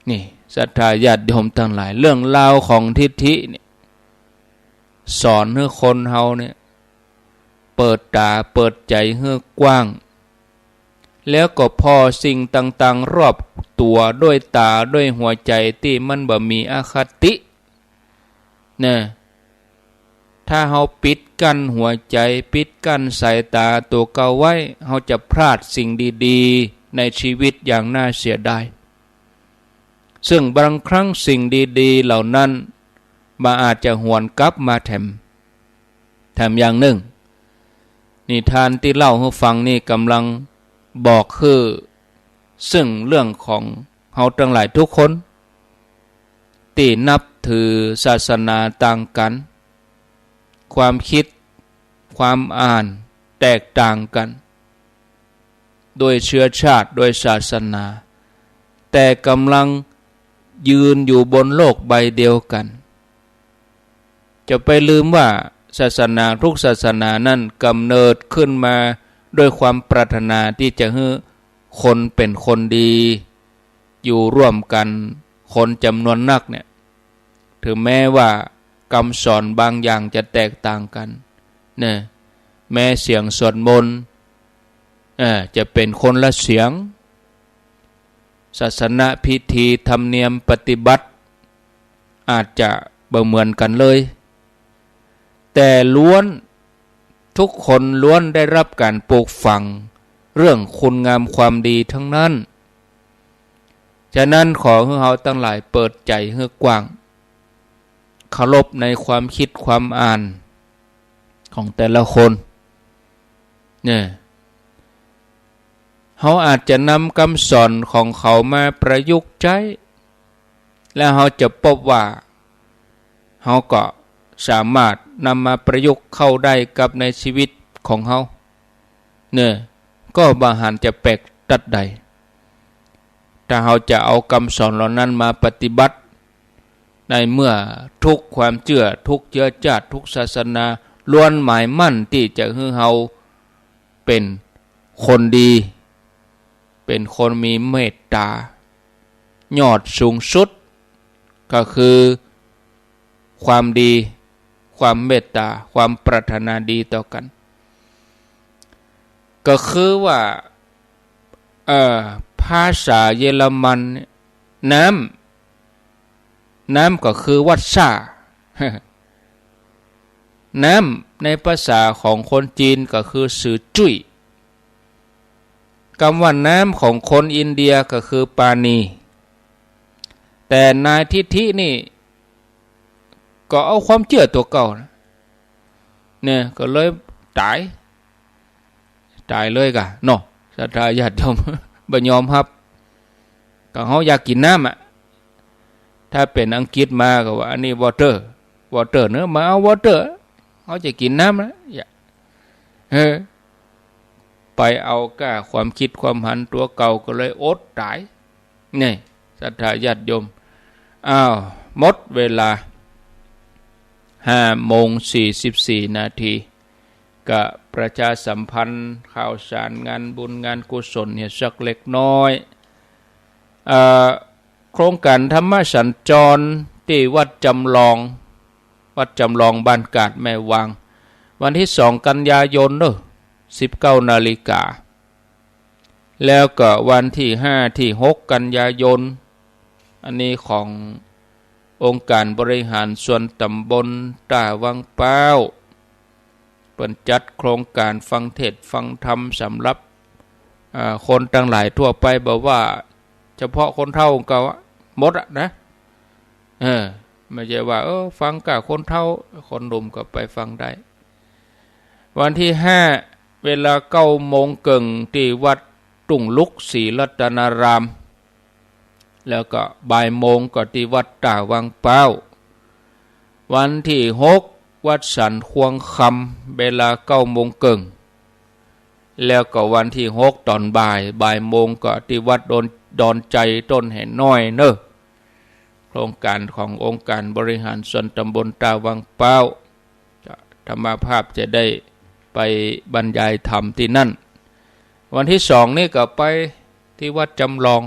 นี่ ศรัทธาญาติโยมตังหลาย เรื่องราวของทิฏฐิเนี่ย สอนหื้อคนเฮาเนี่ย เปิดต๋าเปิดใจ๋หื้อกว้าง แล้วก็ผ่อสิ่งต่างๆ รอบตั๋วด้วยต๋าด้วยหัวใจ๋ตี้มันบ่มีอคติ นะ ถ้าเฮาปิดกั้นหัวใจ๋ ปิดกั้นสายต๋าตั๋วเก่าไว้ เฮาจะพลาดสิ่งดีๆ ในชีวิตอย่างน่าเสียดาย ซึ่งบางครั้งสิ่งดีๆ เหล่านั้น มันอาจจะหวนกลับมาแถม แถมอย่างนึ่ง นิทานตี้เล่าหื้อฟังนี่ก่ำลังบอกหื้อซึ่งเรื่องของเฮาตังหลายทุกคน ตี้นับถือศาสนาต่างกั๋น ความกึ๊ด ความอ่านแตกต่างกั๋น โดยเชื้อชาติ โดยศาสนา แต่ก่ำลังยืนอยู่บนโลกใบเดียวกั๋น จะไปลืมว่าศาสนาทุกศาสนานั้นก่ำเนิดขึ้นมาด้วยความปรารถนาตี้จะหื้อคนเป๋นคนดี อยู่ร่วมกั๋นคนจ๋ำนวนนักเนี่ย เถิงแม้ว่ากำสอนบางอย่างจะแตกต่างกั๋น เนี่ย แม้เสียงสวดมนต์ เอ่อ จะเป๋นคนละเสียง ศาสนพิธีธรรมเนียมปฏิบัติ อาจจะบ่เหมือนกั๋นเลย แต่ล้วน ทุกคนล้วนได้รับก๋านปลูกฝังเรื่องคุณงามความดีทั้งนั้น ฉะนั้นขอหื้อเฮาตังหลายเปิดใจ๋หื้อกว้าง เคารพในความกึ๊ดความอ่านของแต่ละคน เนี่ย เฮาอาจจะนำกำสอนของเขามาประยุกต์ใจ๊ แล้วเฮาจะปบว่า เฮาก็สามารถนำมาประยุกต์เข้าได้กับในชีวิตของเฮา เนี่ย ก็บ่หันจะแปลกตั๊ดใด ถ้าเฮาจะเอากำสอนเหล่านั้นมาปฏิบัติ ในเมื่อทุกความเจื้อ ทุกเจื้อจาติ ทุกศาสนา ล้วนหมายมั่นตี้จะหื้อเฮาเป๋นคนดี เป๋นคนมีเมตต๋า ยอดสูงสุดก็คือความดี ความเมตต๋า ความปรารถนาดีต่อกั๋น ก็คือว่า เอ่อ ภาษาเยอรมันเนี่ย น้ำ น้ำก็คือ Wasser น้ำในภาษาของคนจีนก็คือ ซือจุ้ย กำว่าน้ำของคนอินเดียก็คือ ปานี แต่นายทิฏฐินี่ ก็เอาความเจื้อตั๋วเก่านะ เนี่ย ก็เลยต๋าย ต๋ายเลยก่ะเนาะ ศรัทธาญาติโยม บ่ยอมฮับ ก็เฮาอยากกิ๋นน้ำอะ ถ้าเป๋นอังกฤษมาก็ว่า อันนี้ วอเตอร์ วอเตอร์ เนาะ มาเอา วอเตอร์ เฮาจะกิ๋นน้ำนะ อย่า เออ ไปเอาก้าความกึ๊ดความหันตั๋วเก่าก็เลยอดต๋าย นี่ ศรัทธาญาติโยม อ้าว หมดเวลา ห้าโมงสี่สิบสี่นาที ก็ประชาสัมพันธ์ข่าวสารงานบุญงานกุศลเหียสักเล็กน้อย เอ่อ โครงก๋านธรรมสัญจรตี้วัดจำลอง วัดจำลองบ้านกาดแม่วาง วันตี้สองกันยายนเนาะ สิบเก้านาฬิกา แล้วก็วันตี้ห้าตี้หกกันยายน อันนี้ขององค์การบริหารส่วนตำบลต้าวังป๊าว เปิ้นจัดโครงก๋านฟังเทศน์ฟังธรรมสำหรับ อ่า คนตังหลายทั่วไป บ่ว่าเฉพาะคนเฒ่าก็หมดอะนะ เออ ไม่ใช่ว่า เออ ฟังก้าคนเฒ่า คนหนุ่มก็ไปฟังได้ วันตี้ห้า เวลาเก้าโมงเกิ่งตี้วัดทุ่งลุกศรีรัตนาราม แล้วก็บ่ายโมงก็ตี้วัดต้าวังป๊าว วันตี้หก วัดสันควงคำ เวลาเก้าโมงเกิ่ง แล้วก็วันตี้หกต๋อนบ่าย บ่ายโมงก็ตี้วัดดอน ดอนไจต้นแหน้อยเนาะ โครงก๋านขององค์การบริหารส่วนตำบลต้าวังป๊าว ธรรมภาพจะได้ไปบรรยายธรรมตี้นั่น วันตี้สองนี่ก็ไปตี้วัดจำลอง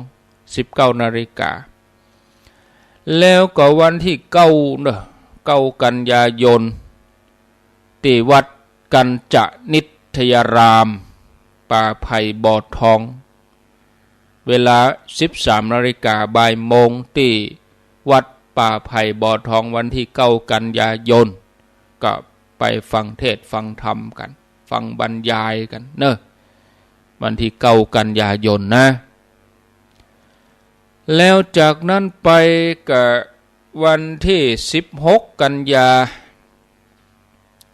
สิบเก้านาฬิกา แล้วก็วันตี้เก้าเนาะ เก้ากันยายน ตี้วัดกัญจนิตยาราม ป่าไผ่บ่อทอง เวลาสิบสามนาฬิกา บ่ายโมง ตี้วัดป่าไผ่บ่อทอง วันตี้เก้ากันยายน ก็ไปฟังเทศน์ฟังธรรมกั๋น ฟังบรรยายกั๋นเนาะ วันตี้เก้ากันยายนนะ แล้วจากนั้นไปก็วันตี้สิบหกกันยา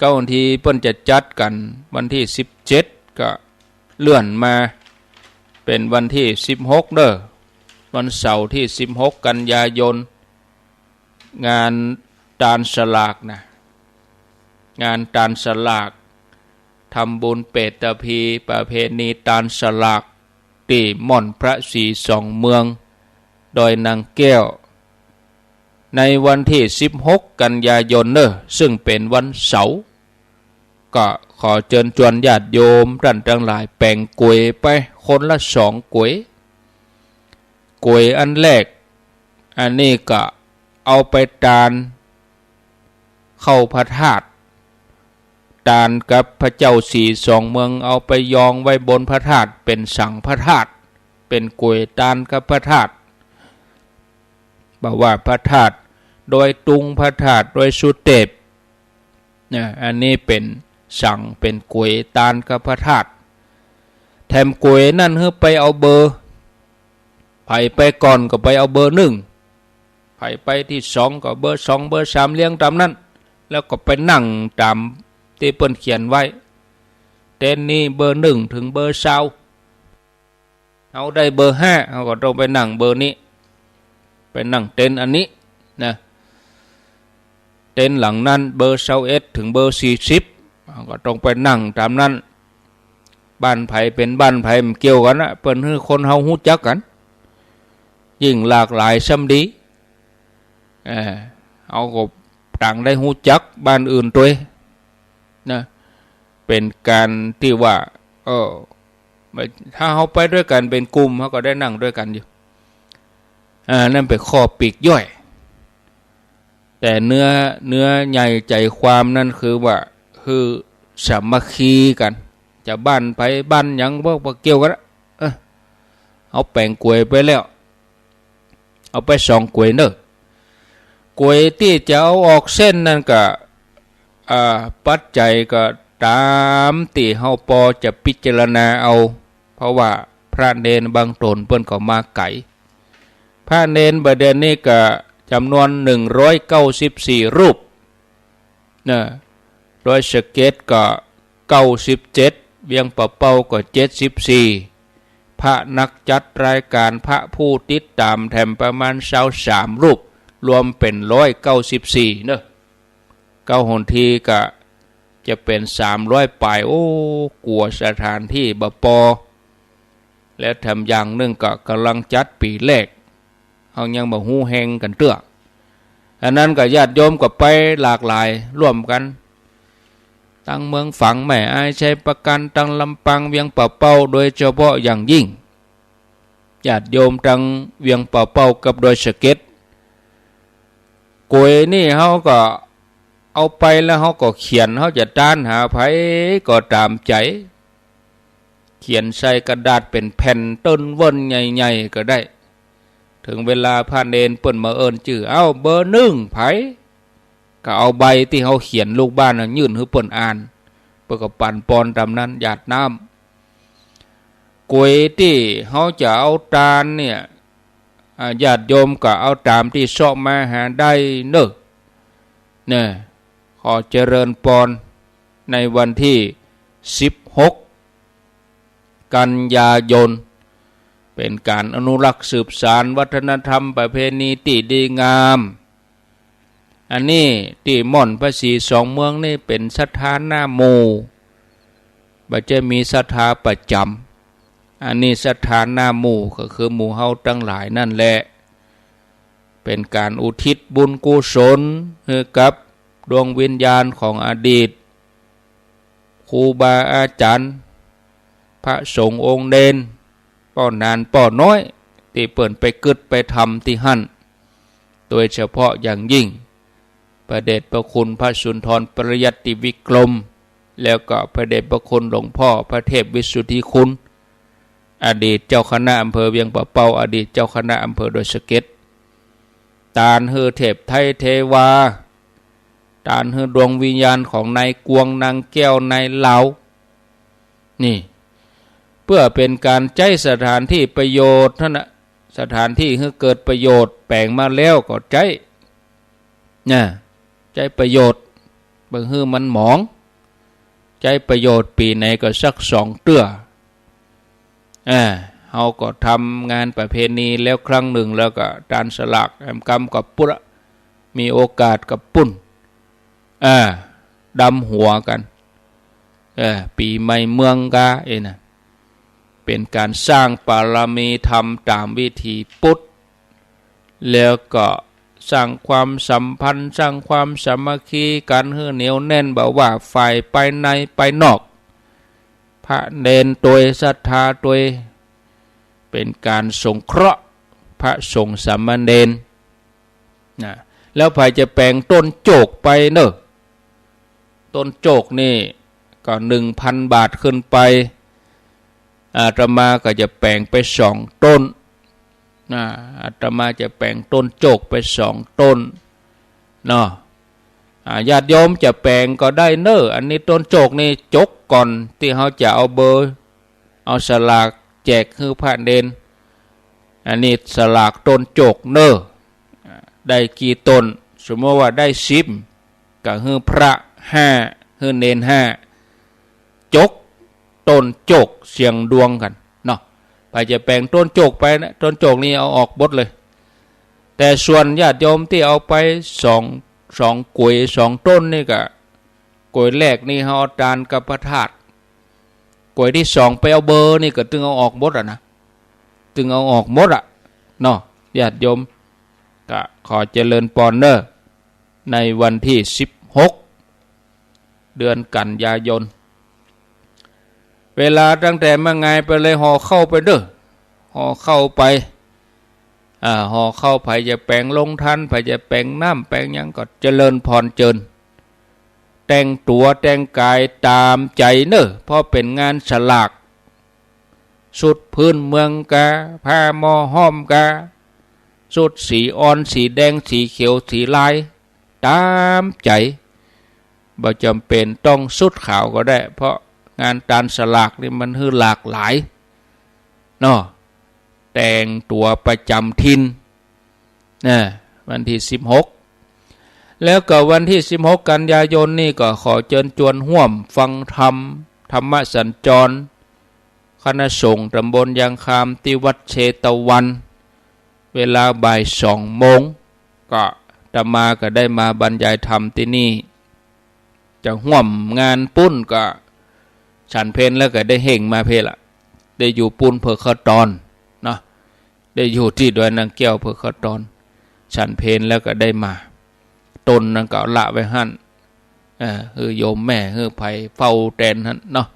ก็วันตี้เปิ้นจะจัดกั๋น วันตี้สิบเจ็ดก็เลื่อนมาเป๋นวันตี้สิบหกเนาะ วันเสาร์ตี้สิบหกกันยายน งานตานสลากนะ งานตานสลาก ทำบุญเปตพี ประเพณีตานสลาก ตี้ม่อนพระศรีสองเมือง ดอยนางแก้ว ในวันตี้สิบหกกันยายนเนาะ ซึ่งเป๋นวันเสาร์ ก็ขอเจิญจวนญาติโยมต้านตังหลายแป๋งก๋วยไปคนละสองก๋วย ก๋วยอันแรก อันนี้ก็เอาไปตานเข้าพระธาตุ ตานกับพระเจ้าศรีสองเมือง เอาไปยองไว้บนพระธาตุ เป๋นสังพระธาตุ เป๋นก๋วยตานกับพระธาตุ บ่ว่าพระธาตุดอยตุง พระธาตุดอยสุเตป นะ อันนี้เป๋นสัง เป๋นก๋วยตานกับพระธาตุ แถมก๋วยนั้นหื้อไปเอาเบอร์ ใผไปก่อนก็ไปเอาเบอร์หนึ่ง ใผไปตี้สองก็เบอร์สอง เบอร์สาม เรียงต๋ามนั้น แล้วก็ไปนั่งต๋ามตี้เปิ้นเขียนไว้ เต็นท์นี้เบอร์หนึ่งเถิงเบอร์ซาว เฮาได้เบอร์ห้า เฮาก็ต้องไปนั่งเบอร์นี้ ไปนั่งเต็นท์อันนี้นะ เต็นท์หลังนั้นเบอร์ซาวเอ็ดเถิงเบอร์สี่สิบ เฮาก็ต้องไปนั่งต๋ามนั้น บ้านใผเป๋นบ้านใผบ่เกี่ยวกั๋นนะ เปิ้นหื้อคนเฮาฮู้จักกั๋น ยิ่งหลากหลายซ้ำดี เออ เฮาก็ต่างได้ฮู้จักบ้านอื่นตวยนะ เป๋นก๋านตี้ว่า เออ ถ้าเฮาไปตวยกั๋นเป๋นกลุ่ม เฮาก็ได้นั่งตวยกั๋นอยู่ อ่า นั่นเป๋นข้อปลีกย่อย แต่เนื้อ เนื้อใยใจความนั้นคือว่า คือสามัคคีกั๋น จะบ้านใผบ้านหยังบ่ บ่เกี่ยวกั๋นละ เออ เฮาแป๋งก๋วยไปแล้ว เอาไปสองก๋วยเนาะ ก๋วยตี้จะเอาออกเส้นนั้นก็ อ่า ปัจจัยก็ต๋ามตี้เฮาปอจะพิจารณาเอา เพราะว่าพระเณรบางต๋นเปิ้นก็มาไก๋ พระเณรบ่าเดี่ยวนี้ก็จ๋ำนวนหนึ่งร้อยเก้าสิบสี่รูปนะ ดอยสะเก็ดก็เก้าสิบเจ็ด เวียงป่าเป้าก็เจ็ดสิบสี่ พระนักจัดรายก๋าน พระผู้ติดต๋ามแถมประมาณซาวสามรูป รวมเป๋นร้อยเก้าสิบสี่เนาะ เก๊าหนทีก็จะเป๋นสามร้อยป๋าย โอ้ กั๋วสถานตี้บ่ปอ แล้วแถมอย่างนึ่งก็ก่ำลังจัดปี๋แรก เฮายังบ่ฮู้แฮงกั๋นเตื้อ อันนั้นก็ญาติโยมก็ไปหลากหลายร่วมกั๋น ตังเมืองฝาง แม่อาย ชัยปราการ ตังลำปาง เวียงป่าเป้า โดยเฉพาะอย่างยิ่ง ญาติโยมตังเวียงป่าเป้ากับดอยสะเก็ด ก๋วยนี่เฮาก็เอาไปแล้วเฮาก็เขียน เฮาจะตานหาใผก็ต๋ามใจ๋ เขียนใส่กระดาษเป๋นแผ่นเติ๊นเวิ่นใหญ่ๆ ก็ได้ เถิงเวลาพระเณรเปิ้นมาเอิ้นจื้อ เอ้า เบอร์นึ่งใผ ก็เอาใบตี้เฮาเขียนลูกบ้านน่ะยื่นหื้อเปิ้นอ่าน เปิ้นก็ปั๋นปอนต๋ามนั้น หยาดน้ำ ก๋วยตี้เฮาจะเอาตานเนี่ย อ่า ญาติโยมก็เอาต๋ามตี้เซาะมาหาได้เนาะ เนี่ย ขอเจริญปอน ในวันตี้สิบหก กันยายน เป๋นก๋านอนุรักษ์สืบสานวัฒนธรรมประเพณีตี้ดีงาม อันนี้ตี้ม่อนพระศรีสองเมืองนี่เป๋นศรัทธาหน้าหมู่ บ่ใจ้มีศรัทธาประจ๋ำ อันนี้ศรัทธาหน้าหมู่ก็คือหมู่เฮาตังหลายนั่นแหละ เป๋นก๋านอุทิศบุญกุศลหื้อกับดวงวิญญาณของอดีต ครูบาอาจ๋ารย์ พระสงฆ์องค์เณร ป้อหนานป้อน้อย ตี้เปิ้นไปกึ๊ดไปทำตี้หั้น โดยเฉพาะอย่างยิ่ง พระเดชพระคุณพระสุนทรปริยัติวิกรม แล้วก็พระเดชพระคุณหลวงพ่อพระเทพวิสุทธิคุณ อดีตเจ้าคณะอำเภอเวียงป่าเป้า อดีตเจ้าคณะอำเภอดอยสะเก็ด ตานหื้อเทพไทยเทวา ตานหื้อดวงวิญญาณของนายกวงนางแก้วนายเหลา นี่ เปื้อเป๋นก๋านใจ๊สถานตี้ประโยชน์หั้นนะ สถานตี้หื้อเกิดประโยชน์ แป๋งมาแล้วก็ใจ๊ นะ ใจ๊ประโยชน์ บ่หื้อมันหมอง ใจ๊ประโยชน์ปี๋ไหนก็สักสองเตื้อ อ่า เฮาก็ทำงานประเพณีแล้วครั้งนึ่ง แล้วก็ตานสลาก แหมกำกับปุ้น มีโอกาสกับปุ้น อ่า ดำหัวกั๋น เออ ปี๋ใหม่เมืองกา เอ้ยนะ เป๋นก๋านสร้างปารมีธรรมต๋ามวิถีพุทธ แล้วก็สร้างความสัมพันธ์ สร้างความสามัคคีกั๋นหื้อเหนียวแน่น บ่ว่าฝ่ายภายในภายนอก พระเณรตวย ศรัทธาตวย เป๋นก๋านสงเคราะห์พระสงฆ์สามเณร นะ แล้วใผจะแป๋งต้นโจกไปเนาะ ต้นโจกนี่ก็หนึ่งพันบาทขึ้นไป อาตมาก็จะแป๋งไปสองต้น นะ อาตมาจะแป๋งต้นโจกไปสองต้น เนาะ อ่า ญาติโยมจะแป๋งก็ได้เนาะ อันนี้ต้นโจกนี่จกก่อนตี้เฮาจะเอาเบอร์ เอาสลากแจกหื้อพระเณร อันนี้สลากต้นโจกเนาะ ได้กี่ต้น สมมุติว่าได้สิบ ก็หื้อพระห้า หื้อเณรห้า จกต้นโจกเสี่ยงดวงกั๋นเนาะ ใผจะแป๋งต้นโจกไปนะ ต้นโจกนี่เอาออกหมดเลย แต่ส่วนญาติโยมตี้เอาไปสอง สองก๋วย สองต้นนี่ก็ ก๋วยแรกนี่เฮาเอาตานกับพระธาตุ ก๋วยตี้สองไปเอาเบอร์นี่ก็ตึงเอาออกหมดอะนะ ตึงเอาออกหมดอะเนาะ ญาติโยม ก็ขอเจริญปอนเนาะ ในวันตี้สิบหก เดือนกันยายน เวลาตั้งแต่เมื่องายไปเลย ห่อข้าวไปเนาะ ห่อข้าวไป อ่า ห่อข้าว ใผจะแป๋งโฮงทาน ใผจะแป๋งน้ำแป๋งหยังก็เจริญปอนเจิญ แต่งตั๋วแต่งก๋ายต๋ามใจ๋เนาะ เพราะเป๋นงานสลาก ชุดพื้นเมืองกา ผ้าหม้อห้อมกา ชุดสีอ่อน สีแดง สีเขียว สีลาย ต๋ามใจ๋ บ่จ๋ำเป๋นต้องชุดขาวก็ได้ เพราะงานตานสลากนี่มันหื้อหลากหลายเนาะ แต่งตั๋วประจ๋ำถิ่น นะ วันตี้สิบหก แล้วก็วันตี้สิบหกกันยายนนี่ก็ขอเจิญจวนฮ่วมฟังธรรม ธรรมสัญจร คณะสงฆ์ตำบลยางคามตี้วัดเชตวัน เวลาบ่ายสองโมง ก็อาตมาก็ได้มาบรรยายธรรมตี้นี่ จะฮ่วมงานปู๊นก็ฉันเพลแล้วก็ได้เฮ่งมาเพลละ ได้อยู่ปู๊นเผลอเข้าตอนเนาะ ได้อยู่ตี้ดอยนางแก้วเผลอเข้าตอน ฉันเพลแล้วก็ได้มา ตนนั้นก็ละไว้หั้น เอ่อ หื้อโยมแม่ หื้อใผเฝ้าแตนหั้นเนาะ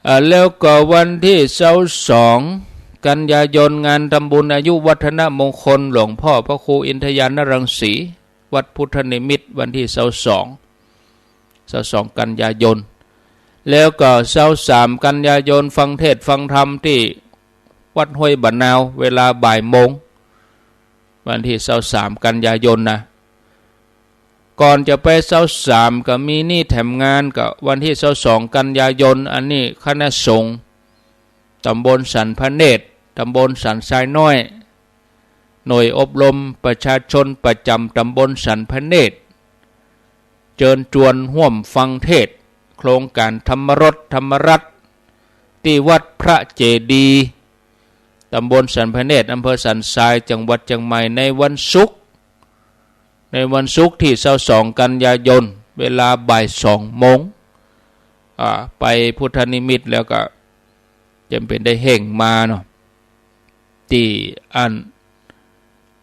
เอ่อ แล้วก็วันตี้ซาวสองกันยายน งานทำบุญอายุวัฒนมงคลหลวงพ่อพระครูอินทยานรังสี วัดพุทธนิมิตร วันตี้ซาวสอง ซาวสองกันยายน แล้วก็ซาวสามกันยายน ฟังเทศน์ฟังธรรมตี้วัดห้วยบะนาว เวลาบ่ายโมง วันตี้ซาวสามกันยายนนะ ก่อนจะไปซาวสามก็มีนี่แถมงาน ก็วันตี้ซาวสองกันยายน อันนี้คณะสงฆ์ตำบลสันพระเนตร ตำบลสันทรายน้อย หน่วยอบรมประชาชนประจำตำบลสันพระเนตร เจิญจวนฮ่วมฟังเทศน์ โครงก๋านธรรมรสธรรมรัตน์ ตี้วัดพระเจดีย์ ตำบลสันพระเนตร อำเภอสันทราย จังหวัดเจียงใหม่ ในวันศุกร์ ในวันศุกร์ตี้ซาวสองกันยายน เวลาบ่ายสองโมง อ่า ไปพุทธนิมิตรแล้วก็จะเป๋นได้เฮ่งมาเนาะ ตี้อั้น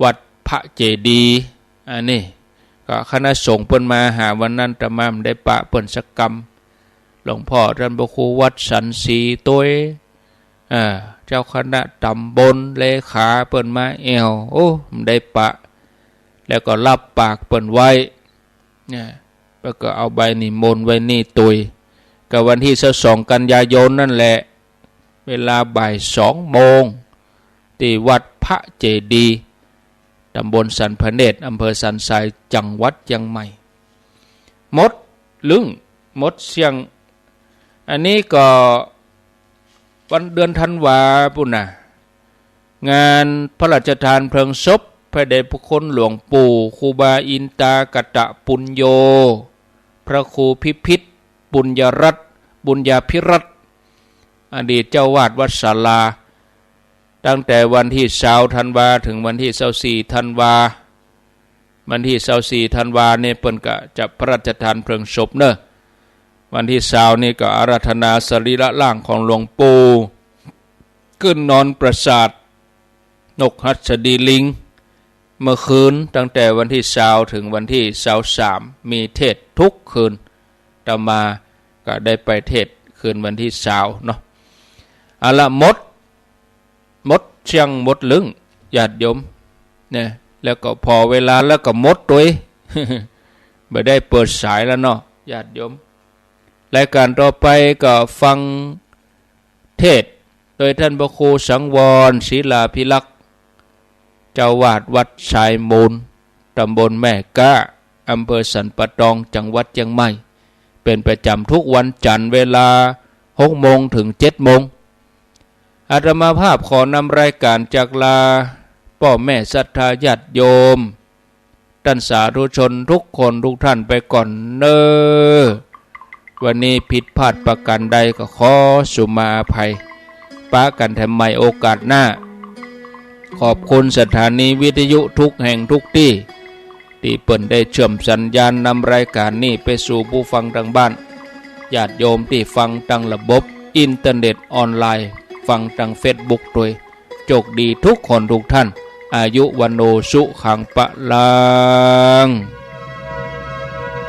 วัดพระเจดีย์ อันนี้ก็คณะสงฆ์เปิ้นมาหา วันนั้นอาตมาบ่ได้ปะเปิ้นสักกำ หลวงพ่อต้านพระครูวัดสันศรีตวย อ่า เจ้าคณะตำบล เลขาเปิ้นมาแอ่ว โอ้ บ่ได้ปะ แล้วก็ฮับปากเปิ้นไว้ เนี่ย แล้วก็เอาใบนิมนต์ไว้นี่ตวย ก็วันตี้ซาวสองกันยายนนั่นแหละ เวลาบ่ายสองโมง ตี้วัดพระเจดีย์ ตำบลสันพระเนตร อำเภอสันทราย จังหวัดเจียงใหม่ หมดลึ่ง หมดเสี้ยง อันนี้ก็วันเดือนธันวาปู้นนะ งานพระราชทานเพลิงศพพระเดชพระคุณหลวงปู่ครูบาอินตากตปุญโญ พระครูพิพิธ บุญยรัตน์ บุญญาภิรัตน์ อดีตเจ้าวาดวัดศาลา ตั้งแต่วันตี้ซาวธันวา เถิงวันตี้ซาวสี่ธันวา วันตี้ซาวสี่ธันวานี่เปิ้นก็จะพระราชทานเพลิงศพเนาะ วันตี้ซาวนี่ก็อาราธนาสรีระร่างของหลวงปู่ ขึ้นนอนปราสาทนกหัสดีลิง เมื่อคืน ตั้งแต่วันตี้ซาวเถิงวันตี้ซาวสาม มีเทศน์ทุกคืน อาตมาก็ได้ไปเทศน์คืนวันตี้ซาวเนาะ เอาละ หมด หมดเสี้ยงหมดลึ่ง ญาติโยม เนี่ย แล้วก็ผ่อเวลาแล้วก็หมดตวย บ่ได้เปิดสายแล้วเนาะ ญาติโยม รายก๋านต่อไปก็ฟังเทศน์โดยต้านพระครูสังวร ศิลาภิรักษ์ เจ้าวาดวัดทรายมูล ตำบลแม่ก๊า อำเภอสันป่าตอง จังหวัดเจียงใหม่ เป๋นประจ๋ำทุกวันจันทร์ เวลาหกโมงเถิงเจ็ดโมง อาตมาภาพขอนำรายก๋านจากลาป้อแม่ศรัทธาญาติโยม ต้านสาธุชนทุกคนทุกท่านไปก่อนเน่อ วันนี้ผิดพลาดประก๋านใดก็ขอสุมาอภัย ปะกั๋นแถมใหม่โอกาสหน้า ขอบคุณสถานีวิทยุทุกแห่งทุกตี้ ตี้เปิ้นได้เชื่อมสัญญาณนำรายก๋านนี้ไปสู่ผู้ฟังตางบ้าน ญาติโยมตี้ฟังตางระบบอินเทอร์เน็ตออนไลน์ ฟังตางเฟซบุ๊กตวย โจคดีทุกคนทุกท่าน อายุวัณโณสุขังพะลัง